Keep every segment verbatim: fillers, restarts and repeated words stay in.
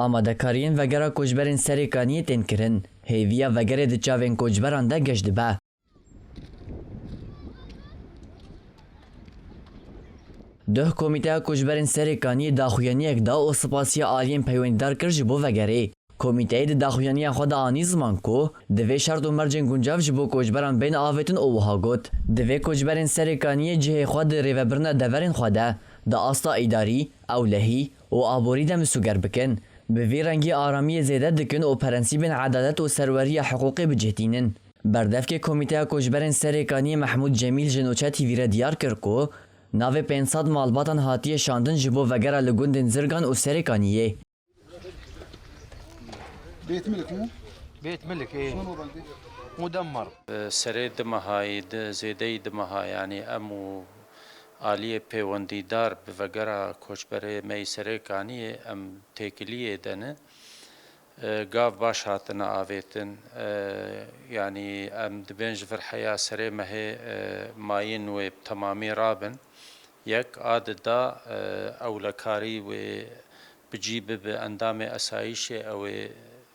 Amadekariyên vegera koçberên Serê Kaniyê tên kirin. Hêviya vegerê di çavên koçberan de geş dibe. Duh Komîteya Koçberên Serê Kaniyê daxuyaniyek da û spasiya aliyên peywendîdar kir ji bo vegerê. Komîteyê di daxuyaniya xwe de anî ziman ku divê şert û mercên guncav ji bo koçberan bên avêtin û wiha got, divê koçberên Serê Kaniyê cihê xwe di rêvebirina deverên xwe de, di asta îdarî, ewlehî û aborî de misûger bikin. Bi vî rengî aramiyê zêde dikin û prensîbên edalet û serweriya hiqûqê bi cih tînin. Berdevkê Komîteya Koçberên Serê Kaniyê Mehmûd Cemîl ji Nûçe T V re diyar kir ku navê pênc sed malbatan hatiye şandin ji bo vegera li gundên Zirgan û Serê Kaniyê. بيت ملك مو؟ بيت ملك، ايه. شلون هو بلدي؟ مدمر. Serê du mehayî, di zêdeyî du meha, yanî em û aliyê pêwendîdar bi vegera koçberê me yî Serê Kaniyê em têkiliyê de ne. E, gav baş hatine avêtin. E, yanî em dibên ji vir heya serê mehê, e, mayîn wê bi temamî rabin. Yek a di da, e, ewlekarî wê bi cî bibe, endamê esayîşê ew ê,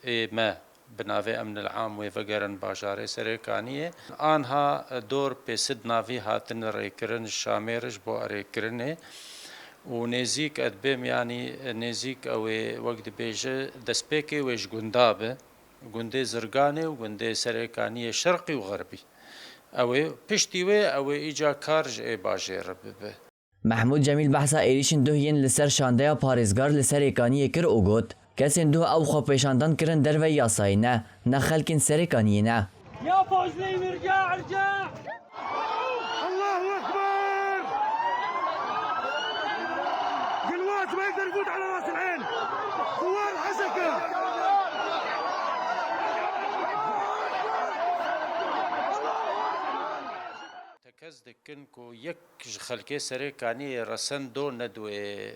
ê me bi navê Emnil Am wê vegerin bajarê Serê Kaniyê. Anha dor pê sid navî hatine rêkirin ji Şamêr ji bo erêkirinê û nêzîk ez dibêm, yanî nêzîk ew ê wek dibêje destpêkê wê ji gunda be, gundê Zirganê û gundê Serê Kaniyê şerqî û xerbî. Ew ê piştî wê ew ê îca kar ji ê bajêr re bibe. Mehmûd Cemîl behsa êrîşên duh yên li ser şandeya parêzgar li Serê Kaniyê kir û got, kesên duh ew xwepêşandan kirin derveyî yasayê ne, ne xelkên Serê Kaniyê ne. يا فوزلي ارجع، ارجع. الله أكبر! قنوات ما يقدر يفوت على راس العين. ثوار العسكر. Tekez dikin ku yek ji xelkê Serê Kaniyê resendo ne di wê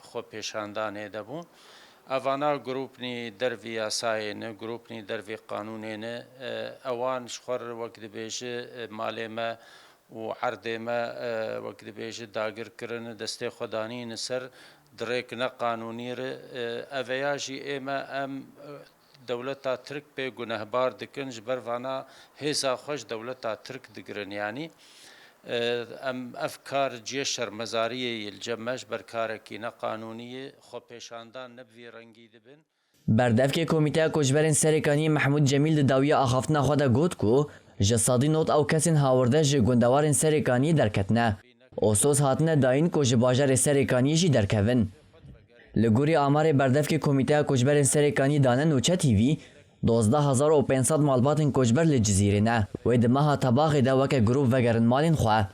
xwepêşandanê de bûn. Evana grûpnî dervî yasayê ne, grûpnî dervî qanûnê ne. E, ewan ji xwe re wek dibêje, e, malê me û erdê me, e, wek dibêje dagir kirine, destê xwe danîne ser di rêk neqanûnî re. E, eveya jî ê me em, e, dewleta Tirk pê gunehbar dikin, ji ber vana hêza xwe ji dewleta Tirk digirin. Yanî, e, em ev kar cihê şermezariyê yê li cem me, ji ber karekî neqanûnî ye, xwepêşandan ne bi vî rengî dibin. Berdevkê Komîteya Koçberên Serê Kaniyê Mehmûd Cemîl di dawiya axaftina xwe de got ku ji sedî nod ew kesên hawirde ji gundewarên Serê Kaniyê derketine û soz hatine dayîn ku ji bajarê Serê Kaniyê jî derkevin. Li gorî amarê berdevkê Komîteya Koçberên Serê Kaniyê dane Nûçe T V, dozdeh hezar û pênc sed malbatên koçber li Cizîrê ne. Wê di meha Tebaxê de weke grûp vegerin malên xwe.